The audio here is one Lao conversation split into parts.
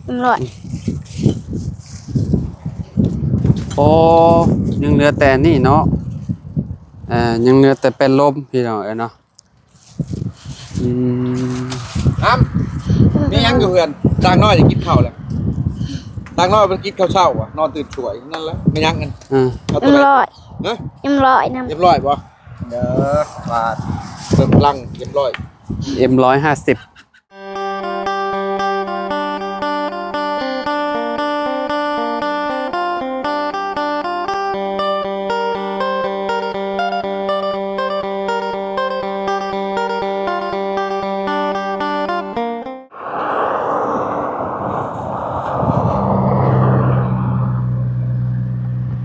ເອັມຮ້ອຍ. ໂອ້ ຍັງເຫຼືອແຕ່ນີ້ເນາະ ເອີ ຍັງເຫຼືອແຕ່ແປ້ນລົມ ພີ່ນ້ອງເອີຍເນາະ. ອືມ ອ້ຳ ມີຫຍັງຢູ່ເຮືອນ? ຕ່າງນ້ອຍຈະກິນເຂົ້າແລ້ວ ຕ່າງນ້ອຍມັນກິນເຂົ້າເຊົ້າຫວາ ນອນຕື່ນສວຍນັ້ນແຫຼະ. ແມ່ນຫຍັງອັນ? ເອີ ເອົາໂຕໃດ? ເອັມຮ້ອຍ. ຮະ? ເອັມຮ້ອຍນຳ. ເອັມຮ້ອຍບໍ່? ເດີ ວ່າເບິ່ງລັງ ເອັມຮ້ອຍ ເອັມຮ້ອຍຫ້າສິບ.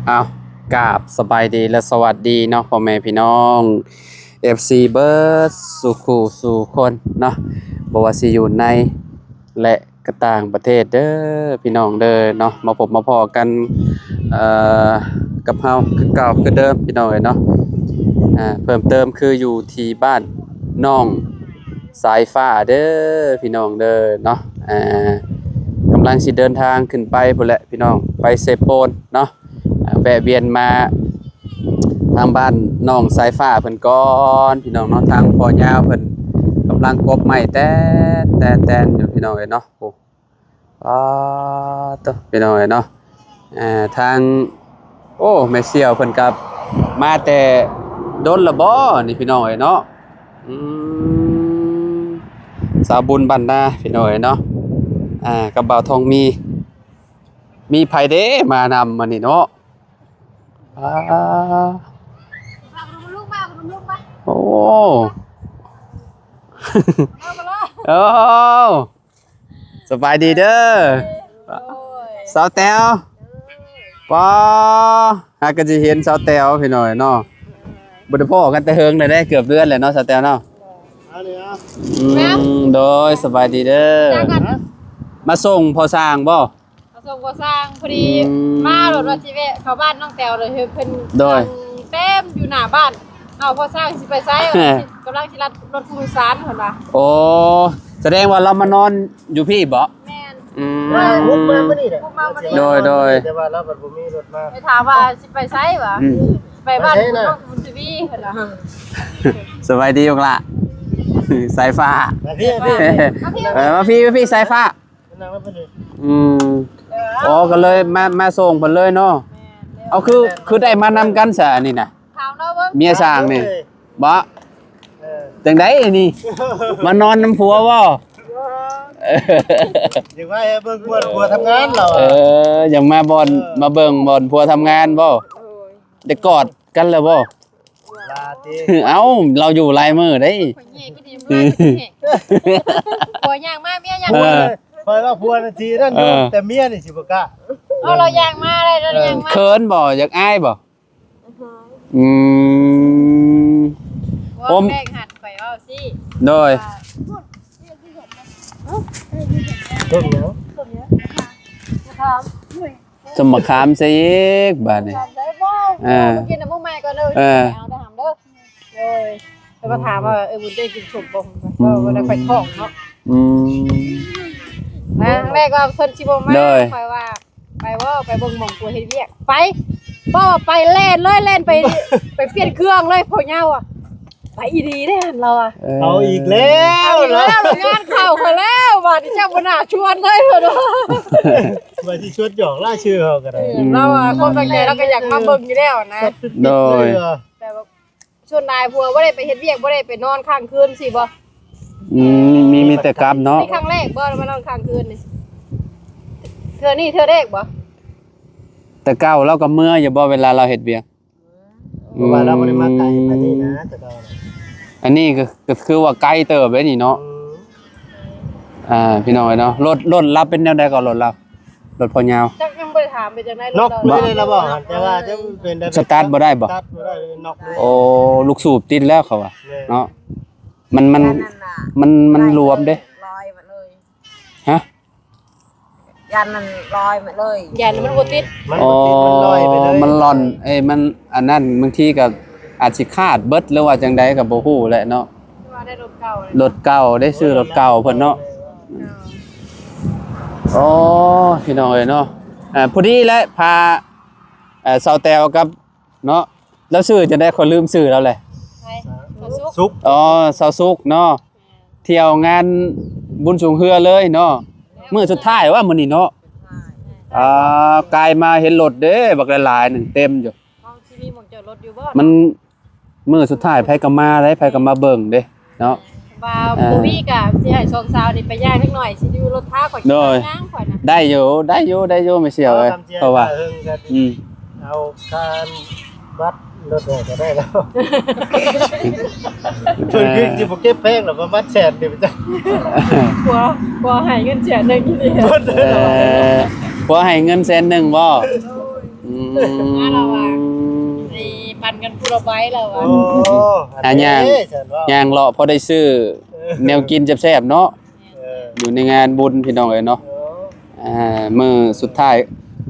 ອ້າວ ກາບສະບາຍດີ ແລະ ສະຫວັດດີເນາະ ພໍ່ແມ່ພີ່ນ້ອງ ເອັຟຊີ ເບິດສູ່ຄູ່ສູ່ຄົນເນາະ ບໍ່ວ່າຊິຢູ່ໃນ ແລະ ກໍຕ່າງປະເທດເດີ ພີ່ນ້ອງເດີເນາະ. ມາພົບມາພໍ້ກັນ ເອີ ກັບເຮົາຄືເກົ່າຄືເດີມ ພີ່ນ້ອງເອີຍເນາະ. ເພີ່ມເຕີມຄືຢູ່ທີ່ບ້ານນ້ອງສາຍຟ້າເດີ ພີ່ນ້ອງເດີເນາະ. ກຳລັງຊິເດີນທາງຂຶ້ນໄປພຸ້ນແຫຼະ ພີ່ນ້ອງ ໄປເຊໂປນເນາະ. ແວະວຽນມາທາງບ້ານນ້ອງສາຍຟ້າເພິ່ນກ່ອນ ພີ່ນ້ອງເນາະ. ທາງພໍ່ຍາວເພິ່ນກຳລັງກົບໄມ້ແຕ່ນ ແຕ່ນ ແຕ່ນຢູ່ ພີ່ນ້ອງເອີຍເນາະ. ໂອ້ ປາດໂທ້ ພີ່ນ້ອງເອີຍເນາະ. ເອີ ທາງ ໂອ້ ແມ່ສ່ຽວເພິ່ນກໍມາແຕ່ດົນລະບໍນີ້ ພີ່ນ້ອງເອີຍເນາະ. ອືມ ສາວບຸນບ້ານນາ ພີ່ນ້ອງເອີຍເນາະ. ອ່າ ກັບບ່າວທອງມີ ມີໃຜເດ້ມານຳມື້ນີ້ເນາະ? ອ່າ ໂອ້ ເອົາ ສະບາຍດີເດີສາວແຕວ. ປ້າ ຫາກໍຊິເຫັນສາວແຕວ ພີ່ນ້ອງເນາະ. ບໍ່ໄດ້ພໍ້ກັນແຕ່ເຫິງແລ້ວເດ້ ເກືອບເດືອນແລ້ວເນາະ ສາວແຕວເນາະ. ອືມ ໂດຍ ສະບາຍດີເດີ. ມາສົ່ງພໍ່ຊ່າງບໍ່? ມາສົ່ງກໍ່ສ້າງ ພໍດີ ອືມ ມາລົດວ່າຊິແວະເຂົ້າບ້ານນ້ອງແຕວເລີຍ ເພິ່ນ ໂດຍ ນັ່ງເຕັມຢູ່ໜ້າບ້ານ. ເອົາ ພໍ່ຊ່າງຊິໄປໃສ? ວ່າຊິ ກຳລັງຊິລັດລົດຜູ້ໂດຍສານ ເພິ່ນວ່າ. ໂອ້ ສະແດງວ່າລາວມານອນຢູ່ພີ້ບໍ? ແມ່ນ. ອືມ ວ່າຮຸກມາມື້ນີ້ແຫຼະ ຮຸກມາມື້ນີ້ ໂດຍ ໂດຍ ແຕ່ວ່າລາວບັດບໍ່ມີລົດມາ ໄປຖາມວ່າຊິໄປໃສຫວາ? ອືມ ໄປບ້ານ ໄປໃສນະ? ບຸນທະວີ ເພິ່ນວ່າ. ສະບາຍດີບັກຫຼ້າ ສາຍຟ້າ ມາພີ້ ມາພີ້ ເອີ ມາພີ້ ມາພີ້ ສາຍຟ້າ. ອືມ ອໍ ກໍເລີຍມາ ມາສົ່ງເພິ່ນເລີຍເນາະ. ເອົາ ຄື ຄືໄດ້ມານຳກັນຊະອັນນີ້ນະ ຖາມລາວເບິ່ງ ເມຍຊ່າງນີ້ ເອີ ບໍ? ເອີ ຈັ່ງໃດນີ້ ມານອນນຳຜົວບໍ່? ຢາກມາເບິ່ງບ່ອນຜົວທຳງານລາວ. ເອີ ຢາກມາບ່ອນ ເອີ ມາເບິ່ງບ່ອນຜົວທຳງານບໍ່? ໂດຍ ໄດ້ກອດກັນແລ້ວບໍ່? ວ່າຕິ ເອົ້າ ລາວຢູ່ຫຼາຍມື້ເດ້. ຂ້ອຍແຍ່ກິນອີ່ມຫຼາຍ ຂ້ອຍແຍ່ ຜົວຍ່າງມາ ເມຍຍ່າງ ເອີ ມາ. ຂ້ອຍວ່າຜົວນັ້ນຊິນັ້ນຢູ່ ເອີ ແຕ່ເມຍນີ້ຊິບໍ່ກ້າ. ເອົາ ລາວຍ່າງມາໄດ້ ລາວຍ່າງມາ ເອີ ເຂີນບໍ່? ຢາກອາຍບໍ່? ອືມ ໂອ້ ແລກຫັດ ຂ້ອຍເວົ້າຊີ້ ໂດຍ ວ່າ ຕົ້ມຫຍັງ? ຕົ້ມຫຍັງ? ມະຂາມ ສົ້ມໝາກຂາມໃສ່ອີກບາດນີ້. ເອີ ກິນນ້ຳໝູໃໝ່ກ່ອນເດີ. ເອີ ເອົາເດີ ຫຳເດີ. ໂດຍ ແລ້ວມາຖາມວ່າ ເອີ ບຸນເຈົ້າກິນສົ້ມບໍ່? ອືມ ບໍ່ໄດ້ ຂ້ອຍທ້ອງເນາະ. ອືມ ຄັ້ງແລກວ່າເພິ່ນຊິບໍ່ມາ ໂດຍ ຂ້ອຍວ່າ ໄປບໍ່? ໄປເບິ່ງໝ່ອງຜົວເຮັດວຽກ. ໄປ ບໍ່ ໄປແລ່ນເລີຍ ແລ່ນໄປ ໄປປ່ຽນເຄື່ອງເລີຍ. ພໍ່ຍາວວ່າ ໄປອີ່ຫຼີເດ້ຫັ້ນ ລາວວ່າ. ເອີ ເອົາອີກແລ້ວ ເອົາອີກແລ້ວ ລະ ງານເຂົ້າຂ້ອຍແລ້ວ ບາດນີ້ເຈົ້າບໍ່ໜ້າຊວນເລີຍ ເພິ່ນວ່າ. ວ່າຊິຊວນຫຍອກລາຍຊື່ເຮົາກໍໄດ້. ເອີ ອືມ ລາວວ່າຄວາມຕັ້ງໃຈລາວກໍຢາກມາເບິ່ງຢູ່ແລ້ວນະ. ໂດຍ ແບບວ່າ ສ່ວນຫຼາຍຜົວບໍ່ໄດ້ໄປເຮັດວຽກ ບໍ່ໄດ້ໄປນອນຄ້າງຄືນຊີ້ບໍ່? ອືມ ມີ ມີແຕ່ກັບເນາະ. ນີ້ຄັ້ງແລກບໍ່ມານອນຄ້າງຄືນນີ້? ເທື່ອນີ້ເທື່ອແລກບໍ່? ແຕ່ເກົ່າລາວກໍເມືອຢູ່ບໍ່ ເວລາລາວເຮັດວຽກ? ເພາະວ່າລາວບໍ່ໄດ້ມາໄກປານນີ້ນະ ອືມ ແຕ່ເກົ່ານະ. ອັນນີ້ກໍ ກໍຄືວ່າໄກເຕີບເດ້ນີ້ເນາະ. ອືມ ອ່າ ພີ່ນ້ອງເອີຍເນາະ. ລົດ ລົດລາວເປັນແນວໃດກໍ ລົດລາວ? ລົດພໍ່ຍາວ ຈັກຍັງບໍ່ໄດ້ຖາມເປັນຈັ່ງໃດ. ນັອກ ລົດລາວ ເລີຍລະບໍ່? ແຕ່ວ່າຈະເປັນ ສະຕາດບໍ່ໄດ້ບໍ່? ສະຕາດບໍ່ໄດ້ ນັອກເລີຍ. ໂອ້ ລູກສູບຕິດແລ້ວເຂົາວ່າ ແມ່ນ ເນາະ. ມັນ ມັນ ມັນ ມັນລວມເດ້ ລອຍມາເລີຍ. ຮະ? ຢ້ານມັນລອຍມາເລີຍ ຢ້ານມັນບໍ່ຕິດ. ມັນບໍ່ຕິດ ອໍ ມັນລອຍໄປເລີຍ ມັນລ່ອນ ເອີຍ ມັນອັນນັ້ນ ບາງທີກໍອາດຊິຂາດເບິດ ຫຼືວ່າຈັ່ງໃດກໍບໍ່ຮູ້ແຫຼະເນາະ. ວ່າໄດ້ລົດເກົ່າເລີຍ ລົດເກົ່າ ໄດ້ຊື້ລົດເກົ່າເພິ່ນເນາະ. ເອີ ເອີ ໂອ້ ພີ່ນ້ອງເອີຍເນາະ ອ່າ ພໍດີແຫຼະ ພາ ເອີ ສາວແຕວກັບ ເນາະ ລາວຊື່ຈັ່ງໃດ ຂ້ອຍລືມຊື່ລາວແຫຼະ ໃຜ? ສາວສຸກ ສຸກ ອໍ ສາວສຸກເນາະ ແມ່ນ ທ່ຽວງານບຸນສວງເຮືອເລີຍເນາະ ແມ່ນ ມື້ສຸດທ້າຍວ່າມື້ນີ້ເນາະ ສຸດທ້າຍ ອ່າ ກາຍມາເຫັນລົດເດ້ ບັກຫຼາຍໆໜຶ່ງເຕັມຢູ່ ເຮົາຊິມີໝ່ອງຈອດລົດຢູ່ບໍ່? ມັນ ມື້ສຸດທ້າຍໃຜກໍມາເດ້ ໃຜກໍມາເບິ່ງເດ້ເນາະ ວ່າ ອ່າ ບໍ່ມີກໍຊິໃຫ້ສອງສາວນີ້ໄປຍ່າງຈັກໜ່ອຍ ຊິຢູ່ລົດພາຂ້ອຍ ໂດຍ ຍ່າງຂ້ອຍນະ ໄດ້ຢູ່ ໄດ້ຢູ່ ໄດ້ຢູ່ ແມ່ສ່ຽວເອີຍ ເພາະວ່າ ເອີ ອືມ ເອົາຄ່າບັດລົດແດ່ກໍໄດ້ແລ້ວ ເພິ່ນຄືຊິບໍ່ເກັບແພງດອກ ປະມານແສນເດີ ຈັກ ຜົວ ຜົວໃຫ້ເງິນແສນໜຶ່ງອີ່ຫຼີ ເອີ ຜົວໃຫ້ເງິນແສນໜຶ່ງບໍ່? ໂດຍ ອືມ ມາແລ້ວວ່າ ໃຫ້ປັນກັນຜູ້ລະໃບແລ້ວວ່າ ໂອ້ ອ່າ ຍ່າງ ຍ່າງເລາະພໍໄດ້ຊື້ ເອີ ແນວກິນແຊບໆເນາະ ເອີ ຢູ່ໃນງານບຸນພີ່ນ້ອງເອີຍເນາະ ເອີ ອ່າ ມື້ສຸດທ້າຍ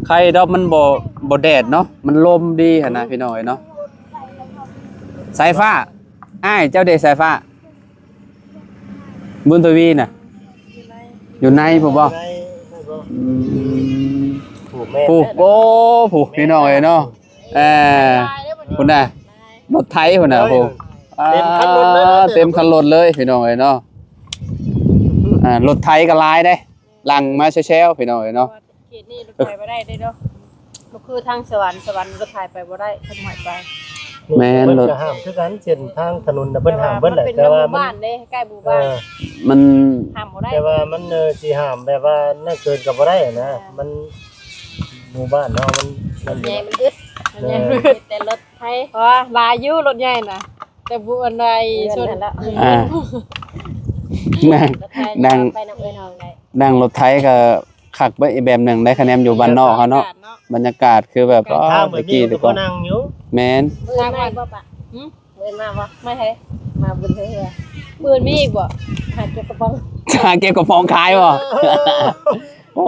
ໄຄດອກມັນບໍ່ ບໍ່ແດດເນາະ ມັນລົມດີຫັ້ນນະ ອືມ ພີ່ນ້ອງເອີຍເນາະ ສາຍຟ້າ ອ້າຍເຈົ້າເດ ສາຍຟ້າ ບຸນທະວີນະ ຢູ່ໃນພຸ້ນບໍ່? ຢູ່ໃນພຸ້ນບໍ່? ອືມ ໂອ້ ແມ່ນ ໂອ້ ຜູ້ ພີ່ນ້ອງເອີຍເນາະ ເອີ ພຸ້ນນະ ລົດໄຖພຸ້ນນະ ໂອ້ ເຕັມຄັນລົດເລີຍເນາະ ເຕັມຄັນລົດເລີຍພີ່ນ້ອງເອີຍເນາະ ອ່າ ລົດໄຖກໍຫຼາຍເດ້ ຫຼັ່ງມາແຊວໆ ພີ່ນ້ອງເອີຍເນາະ ເຂດນີ້ລົດໄຖບໍ່ໄດ້ເດ້ເນາະ ບໍ່ຄືທາງສະຫວັນ ສະຫວັນລົດໄຖໄປບໍ່ໄດ້ ເພິ່ນຫ້າມໄປ ແມ່ນ ເພິ່ນກໍຫ້າມຄືກັນ ເສັ້ນທາງຖະໜົນນະ ເພິ່ນຫ້າມເບິດແຫຼະ ແຕ່ວ່າມັນ ເພາະວ່າມັນເປັນໝູ່ບ້ານເດ້ ໃກ້ໝູ່ບ້ານ ເອີ ມັນຫ້າມບໍ່ໄດ້ ແຕ່ວ່າມັນ ເອີ ຊິຫ້າມແບບວ່ານັ້ນເກີນກໍບໍ່ໄດ້ນະ ເອີ ມັນ ໝູ່ບ້ານເຮົາມັນ ມັນໃຫຍ່ ມັນອຶດ ມັນໃຫຍ່ ເອີ ແຕ່ລົດໄຖ ເພາະວ່າຫຼາຍຢູ່ລົດໃຫຍ່ນະ ແຕ່ບໍ່ອັນໃດ ເງິນ ສ່ວນ ຫັ້ນລະ ອ່າ ນັ່ງ ນັ່ງ ນັ່ງລົດໄຖໄປນຳເອື້ອຍນ້ອງໄດ້ ນັ່ງລົດໄຖກໍຄັກໄປອີກແບບໜຶ່ງໄດ໋ ຄະແນນຢູ່ບ້ານນອກເຮົາເນາະ ບັນຍາກາດຄືແບບ ອໍ ຕະກີ້ແຕ່ກ່ອນ ນັ່ງຢູ່ ແມ່ນ ມື້ອື່ນມາບໍ່ປະ? ຫຶ? ມື້ອື່ນມາບໍ່? ມາໃສ? ມາບຸນເຮືອ ມື້ອື່ນມີອີກບໍ່? ຫາເກັບກະປ໋ອງ ຫາເກັບກະປ໋ອງຂາຍບໍ່? ເອີ ໂອ້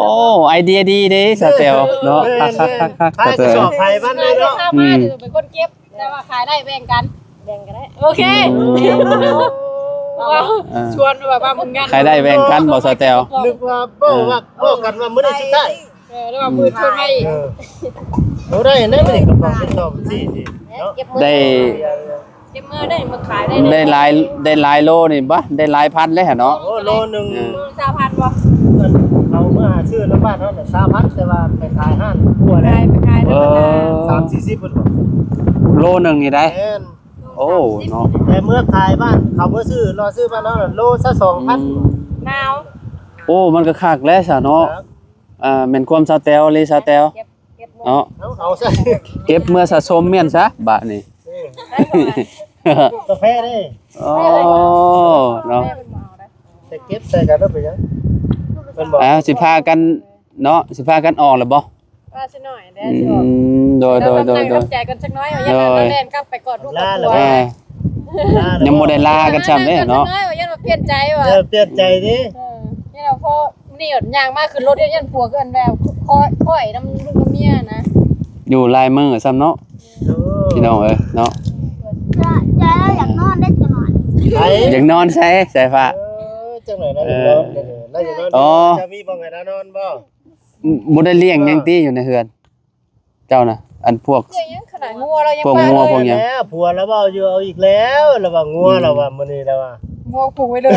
ໄອເດຍດີເດ້ສາວແຕວເນາະ ແມ່ນໆ ຄັກໆໆ ຂາຍກະສອບໄຜມັນເລີຍເນາະ ອືມ ເປັນຄົນເກັບ ແຕ່ວ່າຂາຍໄດ້ແບ່ງກັນ ແບ່ງກໍໄດ້ ໂອເຄ ອືມ ເວົ້າ ອ່າ ຊວນແບບວ່າມັນງານ ຂາຍໄດ້ແບ່ງກັນບໍ່ສາວແຕວ? ນຶກວ່າເວົ້າວ່າ ເອີ ເວົ້າກັນວ່າມື້ນີ້ສຸດທ້າຍ ເອີ ຫຼືວ່າມື້ຊົນໄວ້ ເອີ ບໍ່ໄດ້ແນວນີ້ກະປ໋ອງເປັນສອງສີ່ນີ້ເນາະ ໄດ້ ເກັບມື້ໄດ້ມາຂາຍໄດ້ ໄດ້ຫຼາຍ ໄດ້ຫຼາຍໂລນີ້ບໍ່ ໄດ້ຫຼາຍພັນເລີຍຫະເນາະ ໂອ້ ໂລໜຶ່ງ ເອີ ຊາວພັນບໍ່? ເຂົາເມືອຫາຊື້ນຳບ້ານເຮົານະ ຊາວພັນ ແຕ່ວ່າໄປຂາຍຮ້ານຄົວແລ້ວ ໄປຂາຍທຳມະດາ ເອີ ສາມສີ່ສິບພຸ້ນບໍ່ ໂລໜຶ່ງນີ້ໄດ໋ ແມ່ນ ໂອ້ ເນາະ ແຕ່ເມືອຂາຍບ້ານ ເຂົາເມືອຊື້ ລໍຊື້ບ້ານເຮົານະ ໂລຊາວສອງພັນ ອືມ ໜາວ ໂອ້ ມັນກໍຄັກແລ້ວຊະເນາະ ອ່າ ແມ່ນຄວາມສາວແຕວອີ່ຫຼີ ສາວແຕວ ເກັບ ເກັບເນາະ ເອົາ ເອົາຊະ ເກັບເມືອສະສົມແມ່ນຊະບາດນີ້ ເອີ ກາແຟເດ້ ໂອ້ ເນາະ ແຕ່ເກັບໃສ່ກັນແລ້ວເປັນຫຍັງ ເພິ່ນບອກ ອ່າ ຊິພາກັນເນາະ ຊິພາກັນອອກແລ້ວບໍ່? ວ່າຊິໜ້ອຍແດ່ ອືມ ຊິອອກ ໂດຍ ໂດຍ ໂດຍ ຂອບໃຈກັນຈັກໜ້ອຍ ວ່າຢ້ານວ່າ ໂດຍ ເຮົາແລ່ນກັບໄປກອດລູກ ລາແລ້ວ ກອດຜົວ ອ່າ ຍັງບໍ່ໄດ້ລາກັນຊ້ຳເດ້ເນາະ ຢ້ານວ່າປ່ຽນໃຈວ່າ ເອີ ປ່ຽນໃຈຕິ ເອີ ຢ້ານວ່າພໍ ນີ້ຫຍັງມາຂຶ້ນລົດ ຢ້ານຜົວເກີນແລ້ວ ຄ່ອຍ ຄ່ອຍນຳລູກນຳເມຍນະ ຢູ່ຫຼາຍມື້ຊ້ຳເນາະ ໂອ້ ພີ່ນ້ອງເອີຍເນາະ ຈະ ຈະຢາກນອນໄດ້ຈັກໜ້ອຍ ໃຜ ຢາກນອນໃສ ສາຍຟ້າ ເອີ ຈັ່ງໃດລະ ເອີ ຢາກນອນ ລະຢາກນອນ ອໍ ຈະມີບ່ອນໃຫ້ລານອນບໍ່? ບໍ່ໄດ້ລ້ຽງຫຍັງຕິຢູ່ໃນເຮືອນ ເຈົ້ານະ ອັນພວກ ຍັງຂະໜາດງົວລາວຍັງ ພວກງົວພວກຫຍັງ ແລ້ວ ຜົວລາວເວົ້າຢູ່ ເອົາອີກແລ້ວ ລາວວ່າງົວ ອືມ ລາວວ່າມື້ນີ້ລາວວ່າ ງົວຜູກໄວ້ເລີຍ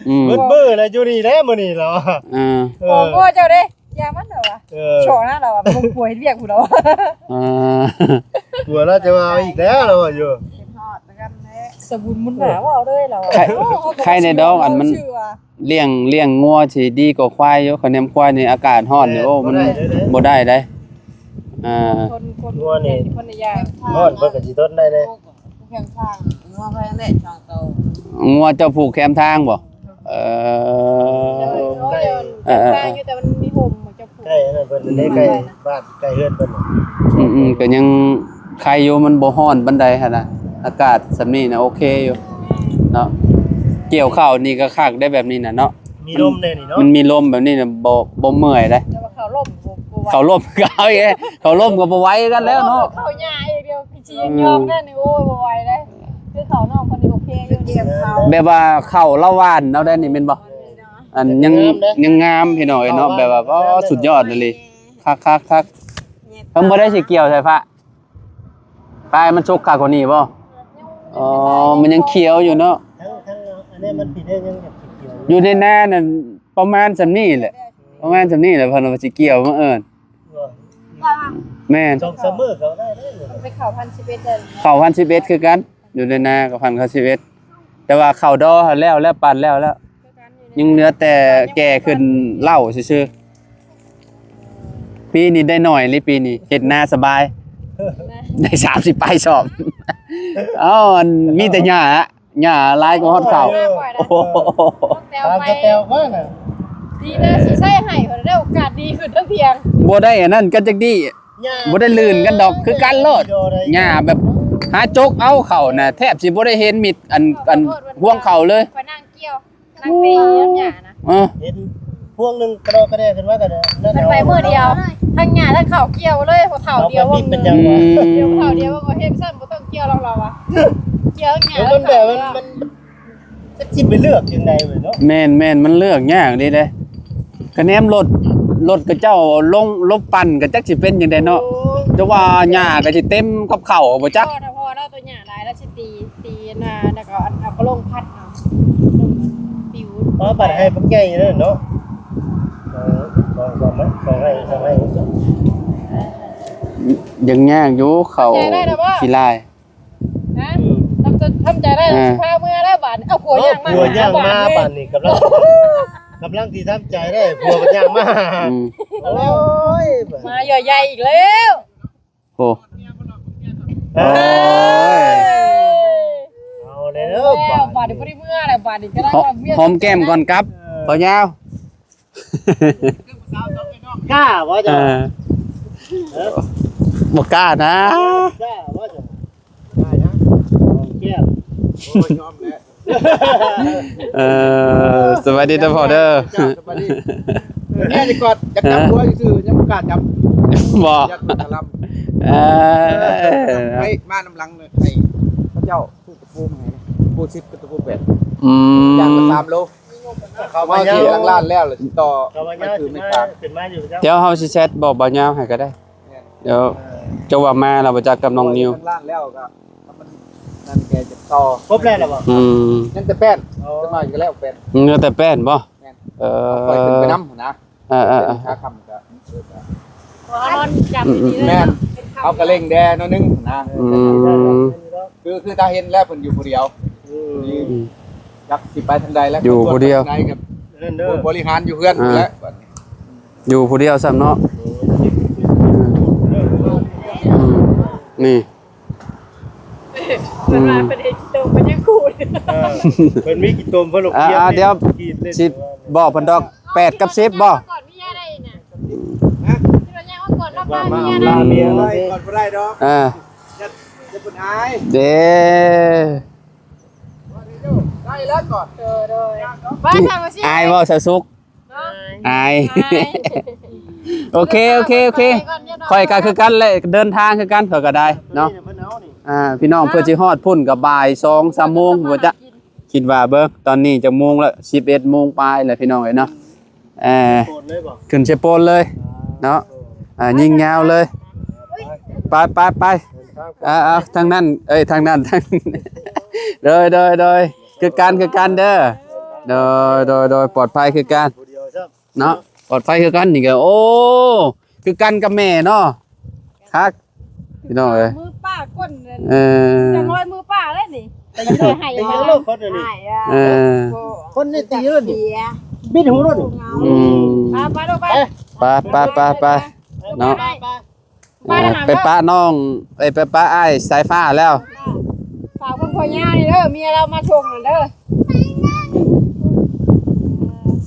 ອືມ ເບິດມື້ລະຢູ່ນີ້ແຫຼະມື້ນີ້ລາວວ່າ ອ່າ ເອີ ງົວເຈົ້າເດ້ ຢ່າມັນລາວວ່າ ເອີ ຊອນະລາວວ່າ ບໍ່ຜົວເຮັດວຽກພຸ້ນລາວວ່າ ອ່າ ຜົວລາວຈະວ່າເອົາອີກແລ້ວລາວວ່າຢູ່ ຄິດຮອດຄືກັນແຫຼະ ສະບຸນບຸນໜາເວົ້າເລີຍລາວວ່າ ໄຄ ໄຄແດ່ດອກ ອັນມັນ ຊື່ວ່າ ລ້ຽງ ລ້ຽງງົວຊິດີກວ່າຄວາຍຢູ່ ຄະແນນຄວາຍນີ້ອາກາດຮ້ອນນີ້ ແມ່ນ ໂອ້ ມັນ ບໍ່ໄດ້ເດ້ ບໍ່ໄດ້ເດ້ ອ່າ ຄົນ ຄົນ ງົວນີ້ ຄົນລະຢ່າງ ຮ້ອນເພິ່ນກໍຊິທົນໄດ້ເດ້ ຜູ້ແຄມທາງ ງົວແພງເດ້ສອງໂຕ ງົວເຈົ້າຜູກແຄມທາງບໍ່? ເອີ ເອີ ເອີ ເອີ ແຄມທາງຢູ່ ແຕ່ມັນມີຮົ່ມ ເຈົ້າຜູກ ໃກ້ອັນນັ້ນເພິ່ນເດ້ ໃກ້ ອືມ ບ້ານ ໃກ້ເຮືອນເພິ່ນ ອືມໆ ກໍຍັງໄຄຢູ່ ມັນບໍ່ຮ້ອນປານໃດຫັ້ນນະ ອາກາດສ່ຳນີ້ນະໂອເຄຢູ່ເນາະ ກ່ຽວເຂົ້ານີ້ກໍຄັກໄດ້ແບບນີ້ນະເນາະ ມີລົມແດ່ນີ້ເນາະ ມັນມີລົມແບບນີ້ນະ ບໍ່ ບໍ່ເມື່ອຍເດ້ ແຕ່ວ່າເຂົ້າລົມບໍ່ ບໍ່ໄຫວ ເຂົ້າລົມກໍເອົາອີກ ເຂົ້າລົມກໍບໍ່ໄຫວກັນແລ້ວເນາະ ເຂົ້າຫຍ້າອີກດຽວ ຊິຍອມແນ່ນີ້ ໂອ້ຍ ບໍ່ໄຫວເດ້ ຄືເຂົ້ານ້ອງເພິ່ນນີ້ໂອເຄຢູ່ ດຽວເຂົ້າ ແບບວ່າເຂົ້າລາວຫວານເອົາໄດ້ນີ້ແມ່ນບໍ່? ເ ອັນ ແຕ່ກໍ ຍັງ ງາມເດ້ ຍັງງາມພີ່ນ້ອງເອີຍເນາະ ແບບວ່າ ໂອ້ ສຸດຍອດອີ່ຫຼີ ຄັກໆໆ ເພິ່ນບໍ່ໄດ້ຊິກ່ຽວໃສ່ພະ ປາຍມັນສຸກຄັກກວ່ານີ້ບໍ່? ອໍ ມັນຍັງຂຽວຢູ່ເນາະ ທັງ ທັງອັນນີ້ມັນປີນີ້ຍັງຂຽວຢູ່ ຢູ່ໃນນານັ້ນປະມານສ່ຳນີ້ແຫຼະ ປະມານສ່ຳນີ້ແຫຼະ ເພິ່ນວ່າຊິກ່ຽວ ບັງເອີນ ແມ່ນ ສອງສາມມື້ເຂົາໄດ້ເດ້ ໄປເຂົ້າພັນສິບເອັດເດ້ ເຂົ້າພັນສິບເອັດຄືກັນ ຢູ່ໃນນາກໍພັນເຂົ້າສິບເອັດ ແຕ່ວ່າເຂົ້າດໍຫັ້ນແລ້ວ ແລ້ວ ປັ່ນແລ້ວ ແລ້ວ ຍັງເຫຼືອແຕ່ແກ່ຂຶ້ນເລົ້າຊື່ໆ ປີນີ້ໄດ້ໜ້ອຍເລີຍ ປີນີ້ເຮັດນາສະບາຍ ໄດ້ສາມສິບປາຍສອບ ເອົ້າ ອັນ ມີແຕ່ຫຍ້າ ຫຍ້າຫຼາຍກວ່າຮອດເຂົ້າ ໂອ້ໂຫ ຕາມກະແຕວມານະ ດີນາຊິໃຊ້ໃຫ້ ເພິ່ນໄດ້ໂອກາດດີຂຶ້ນທັງພຽງ ບໍ່ໄດ້ອັນນັ້ນກັນຈັກດີ້ ຫຍ້າ ບໍ່ໄດ້ລື່ນກັນດອກ ຄືກັນໂລດ ຫຍ້າແບບຫາຈົກເອົາເຂົ້ານະ ແທບຊິບໍ່ໄດ້ເຫັນມິດອັນ ອັນຮວງເຂົ້າເລີຍ ຂ້ອຍນັ່ງກ່ຽວ ນັ່ງຕີນຳຫຍ້ານະ ເອີ ເຫັນພວງໜຶ່ງກະດອກກະແດກຂຶ້ນມາກະນັ້ນ ມັນໄປມື້ດຽວ ທັງຫຍ້າທັງເຂົ້າກ່ຽວເລີຍ ເຂົ້າດຽວວົງໜຶ່ງ ເຂົ້າດຽວ ອືມ ເຂົ້າດຽວ ວ່າເຮັດຊັ້ນບໍ່ຕ້ອງກ່ຽວດອກລາວວ່າ ກ່ຽວຫຍ້າ ແລ້ວມັນແບບ ມັນ ມັນ ມັນ ຈັກຊິໄປເລືອກຈັ່ງໃດເວີຍເນາະ ແມ່ນໆ ມັນເລືອກຍາກເດ້ເດ້ ກະແນມລົດ ລົດຂະເຈົ້າລົງ ລົງປັ່ນກະຈັກຊິເປັນຈັ່ງໃດເນາະ ໂອ້ຍ ແຕ່ວ່າຫຍ້າກະຊິເຕັມກັບເຂົ້າບໍ່ຈັກ ພໍ ຖ້າພໍລາວໂຕຫຍ້າຫຼາຍລາວຊິຕີ ຕີນາ ແລ້ວກໍເອົາກະລົງພັດເອົາ ລົງປິວ ອໍ ບັດໃຫ້ບັກໃຫຍ່ເລີຍເນາະ ເອີ ສອງ ສອງໄຮ່ ສອງໄຮ່ ຍັງຍາກຢູ່ເຂົ້າຂີ້ລາຍ ຮະ ອືມ ທຳໃຈ ທຳໃຈໄດ້ ອ່າ ຊິພາເມືອແລ້ວບາດນີ້ ເອົາຜົວ ເອົາ ຍ່າງມາ ຜົວຍ່າງມາບາດນີ້ ກຳລັງ ກຳລັງຊິທຳໃຈໄດ້ ຜົວກໍຍ່າງມາ ອືມ ໂອ້ຍ ມາເຍາະໃຫຍ່ອີກແລ້ວ ໂອ້ ເອີ ໂອ້ຍ ເອົາແລ້ວ ແລ້ວບາດນີ້ ບາດນີ້ບໍ່ໄດ້ເມືອແລ້ວ ບາດນີ້ກຳລັງ ຫອມແກ້ມກ່ອນກັບ ເອີ ເອີ ບໍ່ຍາວ ກ້າບໍ່ເຈົ້າ? ເອີ ເອີ ບໍ່ກ້ານະ ກ້າບໍ່ເຈົ້າ? ກ້າຫຍັງ? ຫອມແກ້ມ ໂອ້ຍ ຍອມແລ້ວ ເອີ ສະບາຍດີເດີພໍ່ເດີ ເຈົ້າ ສະບາຍດີ ເອີ ແມ່ຊິກອດ ຢາກຈັບ ເອີ ຫົວຊື່ໆ ຍັງບໍ່ກ້າຈັບ ບໍ່ ຢ້ານມັນກະລຳ ເອີ ໃຫ້ມານຳຫຼັງເລີຍ ໃຫ້ເຂົາເຈົ້າ ປູກະປູມາໃຫ້ ປູສິບກັບຕະປູແປດ ອືມ ຢ່າງລະສາມໂລ ເຂົາມາເຂດຫຼັງລ້ານແລ້ວ ລະຊິຕໍ່ ເຂົາມາຍາວ ໄປຄືແມ່ນກາງ ຂຶ້ນມາຢູ່ເຈົ້າ ດຽວເຮົາຊິແຊັດບອກບ່າວຍາວໃຫ້ກໍໄດ້ ແມ່ນ ດຽວ ເອີ ເຈົ້າວ່າມາລະບໍ່ຈັກກັບນ້ອງນິວ ຫຼັງລ້ານແລ້ວກໍ ມັນນັ້ນແກຈະຕໍ່ ຄົບແລ້ວລະບໍ່? ອືມ ຍັງແຕ່ແປ້ນ ອໍ ຈັກໜ້ອຍກໍແລ້ວແປ້ນ ຍັງແຕ່ແປ້ນບໍ່? ແມ່ນ ເອີ ຂ້ອຍຂຶ້ນໄປນຳຫັ້ນນະ ເອີໆໆ ຂາຄ່ຳກໍ ເພາະເຮົານອນຈັບ ອືມໆໆ ແມ່ນ ເຮົາກໍເລັ່ງແດ່ໜ້ອຍໜຶ່ງນະ ອືມ ຄື ຄືຕາເຫັນແລ້ວເພິ່ນຢູ່ຜູ້ດຽວ ອືມ ຈັກຊິໄປທາງໃດແລ້ວ ຢູ່ຜູ້ດຽວ ໄປທາງໃດກັບ ເອີ ບໍລິຫານຢູ່ເຮືອນ ອ່າ ແລ້ວ ຢູ່ຜູ້ດຽວຊ້ຳເນາະ ອືມ ນີ້ ເພິ່ນວ່າ ອືມ ເພິ່ນເຮັດຂີ້ຕົມເພິ່ນຍັງຂູດ ເອີ ເພິ່ນມີຂີ້ຕົມເພິ່ນລົງ ອ່າ ຂຽນ ອ່າ ດຽວ ຂຽນເລີຍ ຊິບອກເພິ່ນດອກ ແປດກັບສິບບໍ່? ກ່ອນເມຍໄດ້ນະ ຮະ? ຊິວ່າຍ່າງອອກກ່ອນເນາະ ພາເມຍນະ ພາເມຍ ກ່ອນບໍ່ໄດ້ດອກ ອ່າ ຢ່າ ຢ່າເພິ່ນອາຍ ເດ້ ໄດ້ແລ້ວກ່ອນ ໂດຍໆ ບ້ານທາງວ່າຊິ ອາຍບໍ່ ສາວສຸກ? ເນາະ ອາຍ ອາຍ ໂອເຄ ໂອເຄ ໂອເຄ ຂ້ອຍກໍຄືກັນແຫຼະ ເດີນທາງຄືກັນ ຂ້ອຍກໍໄດ້ເນາະ ອ່າ ພີ່ນ້ອງ ເພື່ອຊິຮອດພຸ້ນກໍບ່າຍສອງສາມໂມງພຸ້ນຈະ ຄິດວ່າເບິ່ງ ຕອນນີ້ຈັກໂມງລະ ສິບເອັດໂມງປາຍແລ້ວ ພີ່ນ້ອງເອີຍເນາະ ເອີ ຂຶ້ນເຊໂປນເລີຍເນາະ ອ່າ ຍິງຍາວເລີຍ ໄປ ໄປ ໄປ ອ່າ ທາງນັ້ນ ເອີຍ ທາງນັ້ນ ທາງ ໂດຍ ໂດຍ ໂດຍ ຄືກັນ ຄືກັນເດີ ໂດຍ ໂດຍ ໂດຍ ປອດໄພຄືກັນເນາະ ປອດໄພຄືກັນນີ້ກໍ ໂອ້ ຄືກັນກັບແມ່ເນາະ ຄັກ ພີ່ນ້ອງເອີຍ ມືປ້າກົ້ນ ເອີ ຈະລອຍມືປ້າແລ້ວນີ້ ຕີໂລດ ຕີໂລດຄົນນີ້ ເອີ ຄົນນີ້ຕີໂລດນີ້ ບິດຫູໂລດນີ້ ອືມ ໄປ ໄປ ໄປ ໄປ ໄປ ໄປ ໄປ ເນາະ ໄປ ໄປ ອ່າ ໄປປະນ້ອງ ເອີຍ ໄປປະອ້າຍສາຍຟ້າແລ້ວ ຝາກເພິ່ນພໍ່ຍ່ານີ້ເດີ ເມຍລາວມາສົ່ງນັ້ນເດີ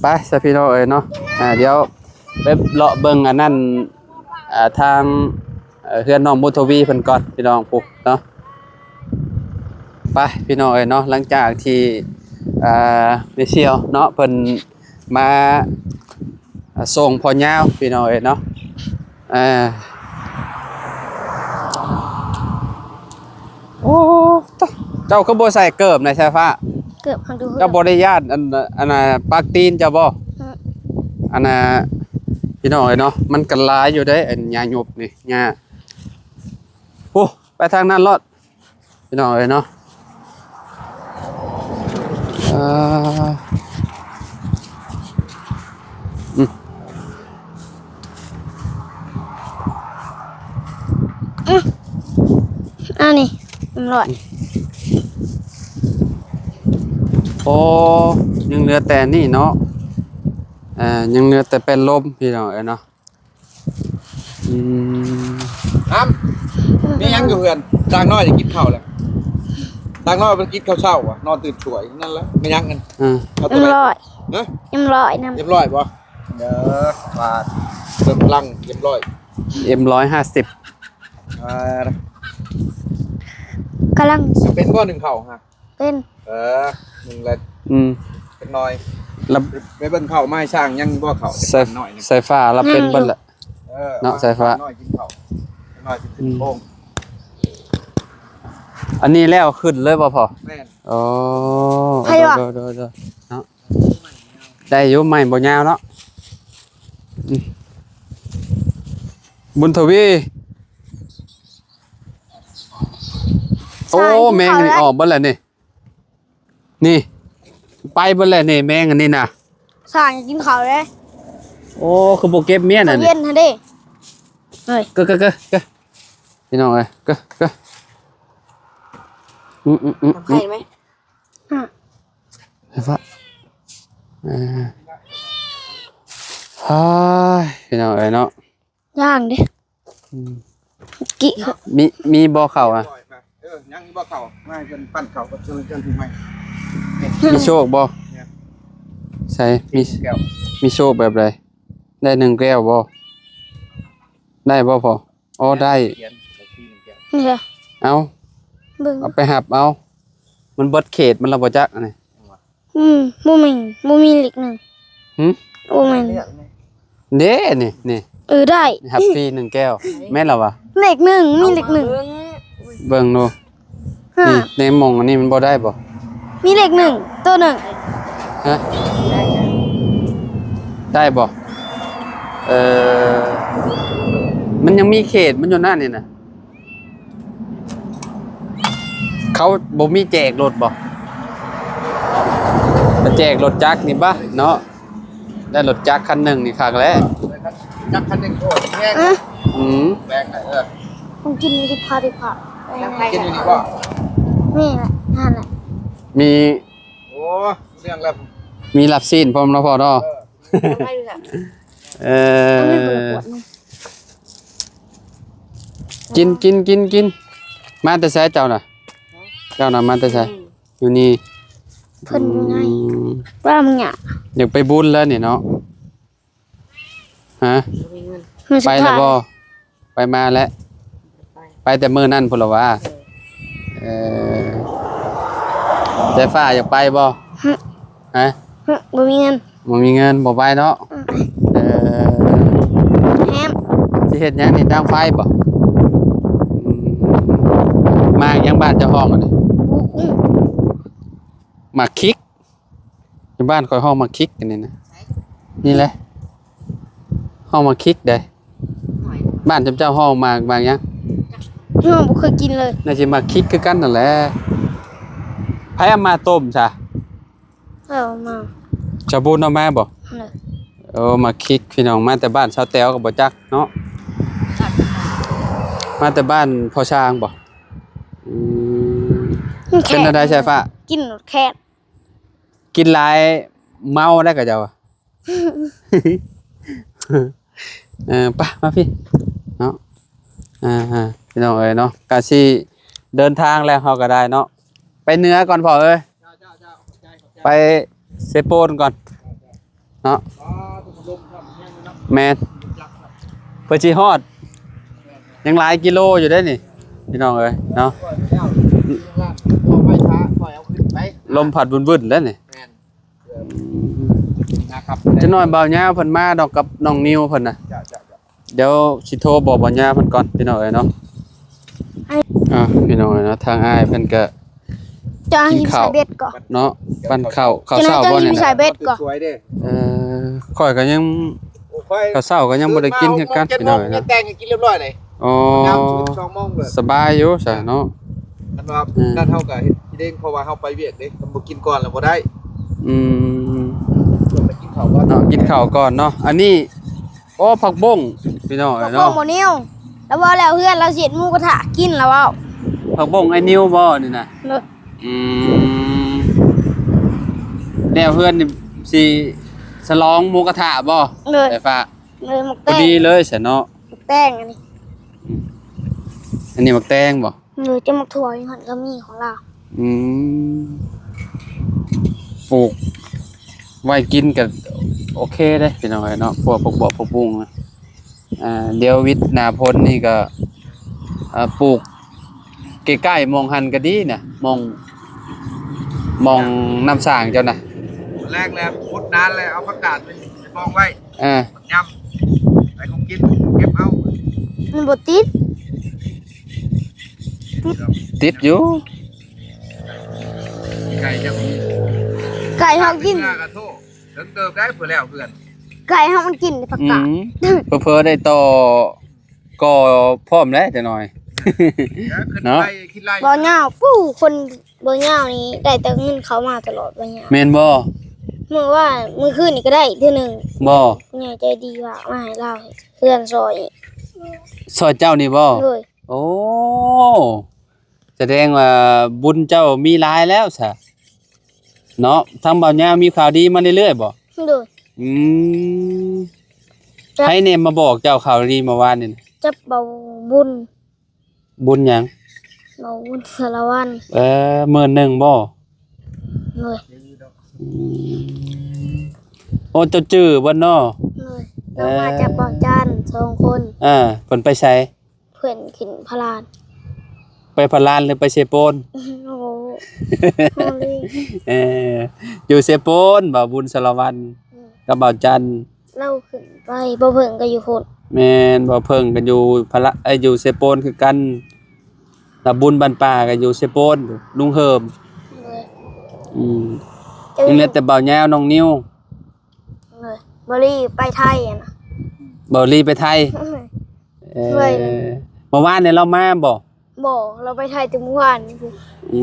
ໄປຊະພີ່ນ້ອງເອີຍເນາະ ອ່າ ດຽວໄປເລາະເບິ່ງອັນນັ້ນ ອ່າ ທາງ ເອີ ເຮືອນນ້ອງບຸນທະວີເພິ່ນກ່ອນ ພີ່ນ້ອງ ພຸ້ນເນາະ ໄປ ພີ່ນ້ອງເອີຍເນາະ ຫຼັງຈາກທີ່ ອ່າ ແມ່ສ່ຽວເນາະ ເພິ່ນ ມາ ອ່າ ສົ່ງພໍ່ຍາວ ພີ່ນ້ອງເອີຍເນາະ ອ່າ ໂອ້ ເຈົ້າຄືບໍ່ໃສ່ເກີບໃນສາຍຟ້າ? ເກືອບຫັ້ນດູ. ເຈົ້າບໍ່ໄດ້ຢ້ານອັນ ອັນນ່າ ປາກຕີນເຈົ້າບໍ່? ອືມ ອັນນ່າ ພີ່ນ້ອງເອີຍເນາະ ມັນກໍຫຼາຍຢູ່ເດ້ ອັນຫຍ້າຍຸບນີ້ ຫຍ້າ ໂອ້ ໄປທາງນັ້ນໂລດ ພີ່ນ້ອງເອີຍເນາະ. ເອີ ອືມ ອືມ ອັນນີ້ ເອັມຮ້ອຍ ໂອ້ ຍັງເຫຼືອແຕ່ນີ້ເນາະ ເອີ ຍັງເຫຼືອແຕ່ແປ້ນລົມ ພີ່ນ້ອງເອີຍເນາະ. ອືມ ນ້ຳ ມີຫຍັງຢູ່ເຮືອນ? ຕ່າງນ້ອຍຈະກິນເຂົ້າແລ້ວ ຕ່າງນ້ອຍໄປກິນເຂົ້າເຊົ້າຫວາ ນອນຕື່ນສວຍນັ້ນແຫຼະ. ມີຫຍັງນັ້ນ? ເອີ ເອົາຕົວໃດ? ເອັມຮ້ອຍ ຮະ? ເອັມຮ້ອຍນຳ ເອັມຮ້ອຍບໍ່? ເດີວ່າເຕີມພະລັງ ເອັມຮ້ອຍ ເອັມຮ້ອຍຫ້າສິບ ອ່າ ກຳລັງ ເປັນບໍ່ໜຶ່ງເຂົ້າຮະ? ເປັນ ເອີ ໜຶ່ງແລ້ວ ອືມ ຈັກໜ້ອຍ ແລ້ວ ໄປເບິ່ງເຂົ້າມາໃຫ້ຊ່າງ ຍັງບໍ່ເຂົ້າ ໃສ່ ຈັກໜ້ອຍໜຶ່ງ ໃສ່ຝາລະເປັນເບິດລະ ເອີ ເນາະ ໃສ່ຝາ ນ້ອຍກິນເຂົ້າ ນ້ອຍກິນໂປ່ງ. ອັນນີ້ແລ້ວຂຶ້ນເລີຍບໍ່ພໍ່? ແມ່ນ ໂອ້ ໃຜວະ ໂດຍ ໂດຍ ໂດຍ ເນາະ ໄດ້ຢູ່ ໄມ້ບໍ່ຍາວເນາະ. ອືມ ບຸນທະວີ ໂອ້ ແມງນີ້ອອກເບິດແລ້ວນີ້ ນີ້ ໄປເບິດແລ້ວນີ້ ແມງອັນນີ້ນະ ຊ່າງກິນເຂົ້າເດ້. ໂອ້ ຄືບໍ່ເກັບເມຍນະ ເຂົ້າເຢັນຫັ້ນເດ້ ເອີຍ ເກີ ເກີ ເກີ ເກີ ພີ່ນ້ອງເອີຍ ເກີ ເກີ ອືມ ອືມ ອືມ ເອົາໄຂ່ໄໝ? ອືມ ໄຟຟ້າ ເອີ ຮາຍ ພີ່ນ້ອງເອີຍເນາະ ຍ່າງເດ້ ອືມ ກິ ມີ ມີບໍ່ເຂົ້າອະ? ເອີ ຍັງບໍ່ເຂົ້າ ມາໃຫ້ເພິ່ນປັ້ນເຂົ້າກັບເຊີນເຈົ້າຜູ້ໃໝ່ ມີໂຊກບໍ່? ໃສ່ ມີ ມີໂຊກແບບໃດ? ໄດ້ໜຶ່ງແກ້ວບໍ່? ໄດ້ບໍ່ພໍ່? ອໍ ໄດ້ ນີ້ເດີ ເອົາ ເບິ່ງ ເອົາໄປຮັບເອົາ ມັນເບິດເຂດມັນແລ້ວບໍ່ຈັກອັນນີ້. ອືມ ບໍ່ແມ່ນ ບໍ່ມີເລກໜຶ່ງ ຫື? ບໍ່ແມ່ນ ເດ້ ນີ້ ນີ້ ເອີ ໄດ້ ຮັບຟຣີໜຶ່ງແກ້ວ ແມ່ນລະວະ? ເລກໜຶ່ງ ມີເລກໜຶ່ງ ເບິ່ງດູ ຮະ ນີ້ ໃນໝ່ອງອັນນີ້ມັນບໍ່ໄດ້ບໍ່? ມີເລກໜຶ່ງ ໂຕໜຶ່ງ ຮະ ໄດ້ບໍ່? ເອີ ມັນຍັງມີເຂດມັນຢູ່ນັ້ນນີ້ນະ. ເຂົາບໍ່ມີແຈກລົດບໍ່? ໄປແຈກລົດຈັກນີ້ບະເນາະ ໄດ້ລົດຈັກຄັນໜຶ່ງນີ້ຄັກແລ້ວ ຈັກຄັນໜຶ່ງໂອດແພງ ອືມ ແພງ ເອີ ຕ້ອງກິນທີ່ພາທີ່ພາ ກິນຢູ່ນີ້ບໍ່? ນີ້ແຫຼະ ຫັ້ນແຫຼະ ມີ ໂອ້ ເລື່ອງແລ້ວ ມີລາບຊີ້ນພ້ອມເນາະພໍ່ເນາະ ເອີ ເອີ ກິນ ກິນ ກິນ ກິນ ມາແຕ່ໃສເຈົ້ານະ? ເຈົ້ານະມາແຕ່ໃສ? ຢູ່ນີ້ ເພິ່ນຢູ່ໃນ ອືມ ວ່າມັນຫຍັງ ຢາກໄປບຸນແລ້ວນີ້ເນາະ ຮະ ໄປແລ້ວບໍ່? ໄປມາແລ້ວ ໄປແຕ່ມື້ນັ້ນພຸ້ນລະຫວາ? ເອີ ເອີ ແຕ່ຟ້າຢາກໄປບໍ່? ຮະ ຮະ ບໍ່ມີເງິນ ບໍ່ມີເງິນ ບໍ່ໄປເນາະ ອືມ ເອີ ແຮມ ຊິເຮັດຫຍັງນີ້? ດັງໄຟບໍ່? ອືມ ໝາກຫຍັງບ້ານເຈົ້າຮ້ອງອັນນີ້? ໝາກຄິກ ຢູ່ບ້ານຂ້ອຍຮ້ອງໝາກຄິກອັນນີ້ນະ ນີ້ແຫຼະ ຮ້ອງໝາກຄິກໃດ໋ ບ້ານເຈົ້າ ເຈົ້າຮ້ອງໝາກ ໝາກຫຍັງ? ເຮົາບໍ່ເຄີຍກິນເລີຍ ໜ້າຊິໝາກຄິກຄືກັນຫັ້ນແຫຼະ ໃຜເອົາມາຕົ້ມຊະ? ເອີ ເອົາມາ ຊາວບຸນເອົາມາບໍ່? ເອີ ເອີ ໝາກຄິກ ພີ່ນ້ອງ ມາແຕ່ບ້ານຊາວແຕວກໍບໍ່ຈັກເນາະ ມາແຕ່ບ້ານພໍ່ຊ່າງບໍ່? ອືມ ມັນແຄບ ເປັນແນວໃດສາຍຟ້າ? ກິນແຄບ ກິນຫຼາຍເມົາໄດ໋ກະເຈົ້າ ເອີ ໄປ ມາພີ້ເນາະ ອ່າ ພີ່ນ້ອງເອີຍເນາະ ກະຊິເດີນທາງແລ້ວເຮົາກະໄດ້ເນາະ ໄປເໜືອກ່ອນພໍ່ເອີຍ ໄປເຊໂປນກ່ອນເນາະ ແມ່ນ ເພື່ອຊິຮອດ ຍັງຫຼາຍກິໂລຢູ່ເດ້ນີ້ ພີ່ນ້ອງເອີຍເນາະ ລົມພັດວຶ່ນໆແລ້ວນີ້ ແມ່ນ ອືມ ຈັກໜ້ອຍບ່າວຍາວເພິ່ນມາດອກກັບນ້ອງນິວເພິ່ນນະ ດຽວຊິໂທບອກບ່າວຍາວເພິ່ນກ່ອນ ພີ່ນ້ອງເອີຍເນາະ ອ່າ ພີ່ນ້ອງເອີຍເນາະ ທາງອ້າຍເພິ່ນກະ ຈະກິນເຂົ້າ ໃສ່ເບັດກ່ອນເນາະ ປັນເຂົ້າ ເຂົ້າເຊົ້າບໍ່ນີ້ນະ ໃສ່ເບັດກ່ອນ ເອີ ຂ້ອຍກໍຍັງ ຂ້ອຍ ເຂົ້າເຊົ້າກໍຍັງບໍ່ໄດ້ກິນຄືກັນ ຕື່ນມາຫົກໂມງ ເຈັດໂມງ ພີ່ນ້ອງເອີຍເນາະ ແຕ່ງໃຫ້ກິນຮຽບຮ້ອຍເລີຍ ອໍ ງາມສຸດສອງໂມງເລີຍ ສະບາຍຢູ່ຊະເນາະ ຄັນວ່າ ເອີ ນັ້ນເຮົາກໍເຮັດກິນເອງ ເພາະວ່າເຮົາໄປວຽກເດ້ ຄັນບໍ່ກິນກ່ອນແລ້ວບໍ່ໄດ້ ອືມ ຕ້ອງໄປກິນເຂົ້າກ່ອນເນາະ ກິນເຂົ້າກ່ອນເນາະ ອັນນີ້ ໂອ້ ຜັກບົ້ງ ພີ່ນ້ອງເອີຍເນາະ ຜັກບົ້ງບໍ່ນິວ ລາວເວົ້າແລ້ວເຮືອນລາວຊິເຮັດໝູກະທະກິນລາວເວົ້າ ຜັກບົ້ງອ້າຍນິວບໍ່ນີ້ນະ ໂດຍ ອືມ ແລ້ວເຮືອນນີ້ຊິສະຫຼອງໝູກະທະບໍ່ ໂດຍ ໄຟຟ້າ ໂດຍ ໝາກແຕງ ພໍດີເລີຍຊະເນາະ ໝາກແຕງອັນນີ້ ອືມ ອັນນີ້ໝາກແຕງບໍ່ ເອີ ຈະໝາກຖົ່ວຢູ່ຫັ້ນກໍມີຂອງລາວ ອືມ ປູກໄວ້ກິນກໍໂອເຄເດ້ພີ່ນ້ອງເອີຍເນາະ ພວກຜັກບວບຜັກບຸ້ງນະ ອ່າ ດຽວວິດໜ້າຝົນນີ້ກໍ ອ່າ ປູກໃກ້ໆໝ່ອງຫັ້ນກໍດີນະ ໝ່ອງ ໝ່ອງນ້ຳສ້າງເຈົ້ານະ ແລກແລ້ວ ຂຸດນານແລ້ວ ເອົາຜັກກາດໄປ ໄປບອງໄວ້ ເອີ ຍາມໄປຂອງກິນເກັບເອົາ ມັນບໍ່ຕິດ ຕິດ ຕິດຢູ່ ໄກ່ເຈົ້າ ໄກ່ເຮົາກິນ ເມື່ອກະໂທ ເຖິງເຕີບໄດ້ເພື່ອແລ້ວເພື່ອນ ໄກ່ເຮົາມັນກິນແຕ່ຜັກກາດ ອືມ ເຜີໆໄດ້ຕໍ່ກໍພ້ອມແລ້ວຈັກໜ່ອຍ ເນາະ ບໍ່ຍາວ ປູ້ ຄົນ ບໍ່ຍາວນີ້ໄດ້ແຕ່ເງິນເຂົ້າມາຕະຫຼອດບໍ່ຍາວ ແມ່ນບໍ່? ມື້ວານ ມື້ຄືນນີ້ກໍໄດ້ເທື່ອໜຶ່ງ ບໍ່? ຜູ້ໃຫຍ່ໃຈດີວ່າມາໃຫ້ລາວເຮືອນຊ່ອຍ ຊ່ອຍເຈົ້ານີ້ບໍ່? ໂດຍ ໂອ້ ສະແດງວ່າບຸນເຈົ້າມີຫຼາຍແລ້ວຊະເນາະ ທາງບ່າວຍາວມີຂ່າວດີມາເລື້ອຍໆບໍ່? ໂດຍ ອືມ ໃຜແນ່ມາບອກເຈົ້າຂ່າວດີເມື່ອວານນີ້ນະ? ຈັບເບົາບຸນ ບຸນຫຍັງ? ເບົາບຸນສາລະວັນ ເອີ ໝື່ນໜຶ່ງບໍ່? ໂດຍ ອືມ ໂອ້ ເຈົ້າຈື່ເບິດເນາະ ໂດຍ ເອີ ເຮົາມາຈາກເບົາຈັນສອງຄົນ ເອີ ເພິ່ນໄປໃສ? ເພິ່ນຂຶ້ນພະລານ ໄປພະລານ ຫຼື ໄປເຊໂປນ? ໂອ້ ເອີ ຢູ່ເຊໂປນ ເບົາບຸນສາລະວັນ ອືມ ກັບເບົາຈັນ ລາວຂຶ້ນໄປ ບໍ່ເພິ່ງກໍຢູ່ພຸ້ນ ແມ່ນ ບໍ່ເພິ່ງກໍຢູ່ພະລະ ເອີ ຢູ່ເຊໂປນຄືກັນ ລະບຸນບ້ານປ່າກໍຢູ່ເຊໂປນ ລຸງເຮີມ ໂດຍ ອືມ ຍັງເຫຼືອແຕ່ບ່າວຍາວ ນ້ອງນິວ ໂດຍ ບ່າວລີໄປໄທຫັ້ນນະ ບ່າວລີໄປໄທ ເອີ ໂດຍ ເມື່ອວານນີ້ລາວມາບໍ່? ບໍ່ ລາວໄປໄທແຕ່ມື້ວານນີ້ພຸ້ນ ອື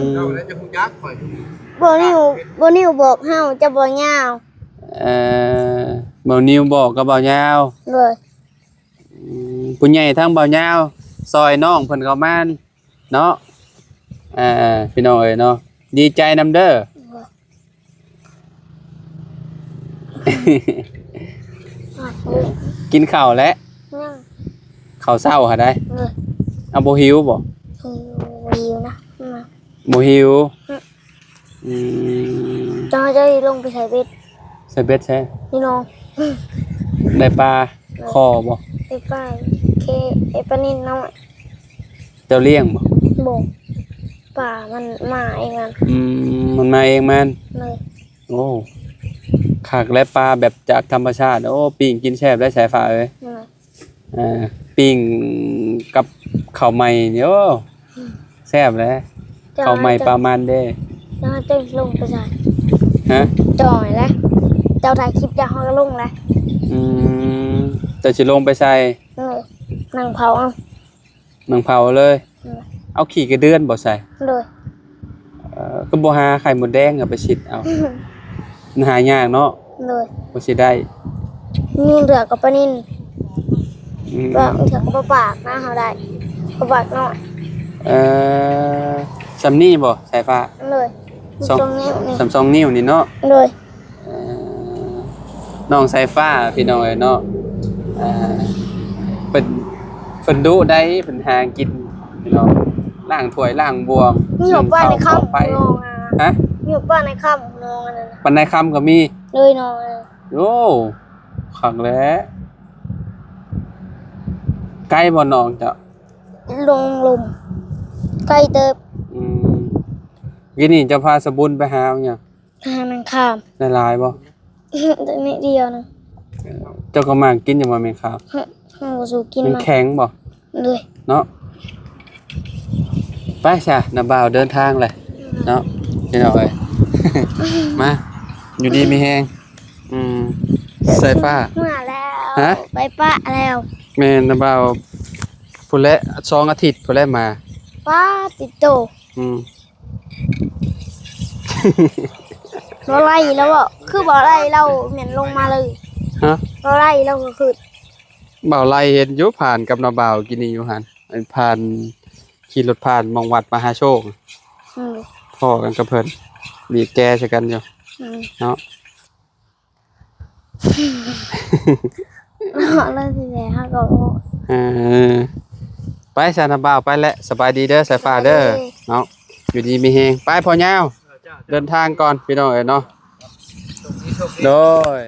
ມ ເຈົ້າແລ້ວຈະຮູ້ຈັກຂ້ອຍ ບ່າວນິວ ບ່າວນິວບອກເຮົາ ເຈົ້າບ່າວຍາວ ເອີ ບ່າວນິວບອກກັບບ່າວຍາວ ໂດຍ ອືມ ຜູ້ໃຫຍ່ທາງບ່າວຍາວຊ່ອຍນ້ອງເພິ່ນເຂົ້າມາເນາະ ເອີ ພີ່ນ້ອງເອີຍເນາະ ດີໃຈນຳເດີ ໂດຍ ກິນເຂົ້າແລ້ວ? ຍັງ ເຂົ້າເຊົ້າຫາໄດ໋? ໂດຍ ເອົາ ບໍ່ຫິວບໍ່? ຫິວ ບໍ່ຫິວນະ ບໍ່ຫິວ ອືມ ອືມ ເຈົ້າ ເຈົ້າຊິລົງໄປໃສ່ເບັດ ໃສ່ເບັດໃສ? ພີ່ນ້ອງ ໄດ້ປາ ໂດຍ ຄໍບໍ່? ໄດ້ປາ ເຄ ໄດ້ປານິນນ້ອຍ ເຈົ້າລ້ຽງບໍ່? ບໍ່ ປາມັນມາເອງມັນ ອືມ ມັນມາເອງມັນ ໂດຍ ໂອ້ ຄັກແຫຼະ ປາແບບຈາກທຳມະຊາດ ໂອ້ ປີ້ງກິນແຊບໄດ໋ສາຍຟ້າເອີຍ ໂດຍ ອ່າ ປີ້ງກັບເຂົ້າໃໝ່ນີ້ ໂອ້ ແຊບແຫຼະ ເຈົ້າ ເຂົ້າໃໝ່ປາມັນເດ້ ເຈົ້າ ເຈົ້າລົງໄປໃສ? ຮະ? ເຈົ້າຫັ້ນແຫຼະ ເຈົ້າຖ່າຍຄລິບແລ້ວເຮົາກໍລົງແຫຼະ ອືມ ເຈົ້າຊິລົງໄປໃສ? ເອີ ນັ່ງເຜົາເອົາ ນັ່ງເຜົາເລີຍ ໂດຍ ເອົາຂີ້ກະເດືອນບໍ່ໃສ່? ໂດຍ ເອີ ຄືບໍ່ຫາໄຂ່ມົດແດງເອົາໄປສີດເອົາ ມັນຫາຍາກເນາະ ໂດຍ ກວ່າຊິໄດ້ ມີເຫຼືອກັບປານິນ ອືມ ບາງເທື່ອກໍປາປາກນະ ເຮົາໄດ້ ປາປາກນ້ອຍ ເອີ ສ່ຳນີ້ບໍ່ ສາຍຟ້າ? ໂດຍ ສ່ຳສອງ ສ່ຳສອງນິ້ວນີ້ເນາະ ໂດຍ ເອີ ນ້ອງສາຍຟ້າພີ່ນ້ອງເອີຍເນາະ ອ່າ ເພິ່ນ ເພິ່ນດຸໄດ໋ ເພິ່ນຫາກິນພີ່ນ້ອງ ລ້າງຖ້ວຍລ້າງບ່ວງ ມີຫົວປາໃນຄຳ ນ້ອງ ຮະ? ມີຫົວປາໃນຄຳ ນ້ອງ ອັນນັ້ນ ປາໃນຄຳກໍມີ ໂດຍ ນ້ອງ ໂອ້ ຄັກແຫຼະ ໄກບໍ່ນ້ອງເຈົ້າ? ລົງລົມ ໄກເຕີບ ອືມ ກີ້ນີ້ເຈົ້າພາສະບຸນໄປຫາຫຍັງ? ຫາແມງຄາມ ໄດ້ຫຼາຍບໍ່? ໄດ້ນິດດຽວໜຶ່ງ ເຈົ້າກໍມັກກິນຢູ່ບໍ່ແມງຄາມ? ເຮົາ ເຮົາບໍ່ສູ້ກິນ ມັນແຂງບໍ່? ໂດຍ ເນາະ ໄປຊະ ນ້າບ່າວເດີນທາງແຫຼະ ເນາະ ພີ່ນ້ອງເອີຍ ມາ ຢູ່ດີມີແຮງ ອືມ ສາຍຟ້າ ເມື່ອແລ້ວ ຮະ ໄປປະແລ້ວ ແມ່ນນະບ່າວ ພຸ້ນແຫຼະ ສອງອາທິດພຸ້ນແຫຼະມາ ປາຕິໂຕ ອືມ ບໍ່ໄລ່ແລ້ວເບາະ ຄືບໍ່ໄລ່ລາວແມ່ນລົງມາເລີຍ ຮະ ບໍ່ໄລ່ລາວກໍຄື ບ່າວໄລ່ເຫັນຢູ່ ຜ່ານກັບນ້າບ່າວກີ້ນີ້ຢູ່ຫັ້ນ ອັນຜ່ານ ຂີ່ລົດຜ່ານໝ່ອງວັດມະຫາໂຊກ ອືມ ພໍ້ກັນກັບເພິ່ນ ບີບແກໃສ່ກັນຢູ່ ອືມ ເນາະ ເນາະ ແລ້ວຊິແລ້ວເຮົາກໍ ເອີ ໄປຊະນ້າບ່າວ ໄປແຫຼະ ສະບາຍດີເດີ ສາຍຟ້າເດີ ສະບາຍດີ ເນາະ ຢູ່ດີມີແຮງ ໄປພໍ່ຍາວ ເດີນທາງກ່ອນ ພີ່ນ້ອງເອີຍເນາະ ໂດຍ.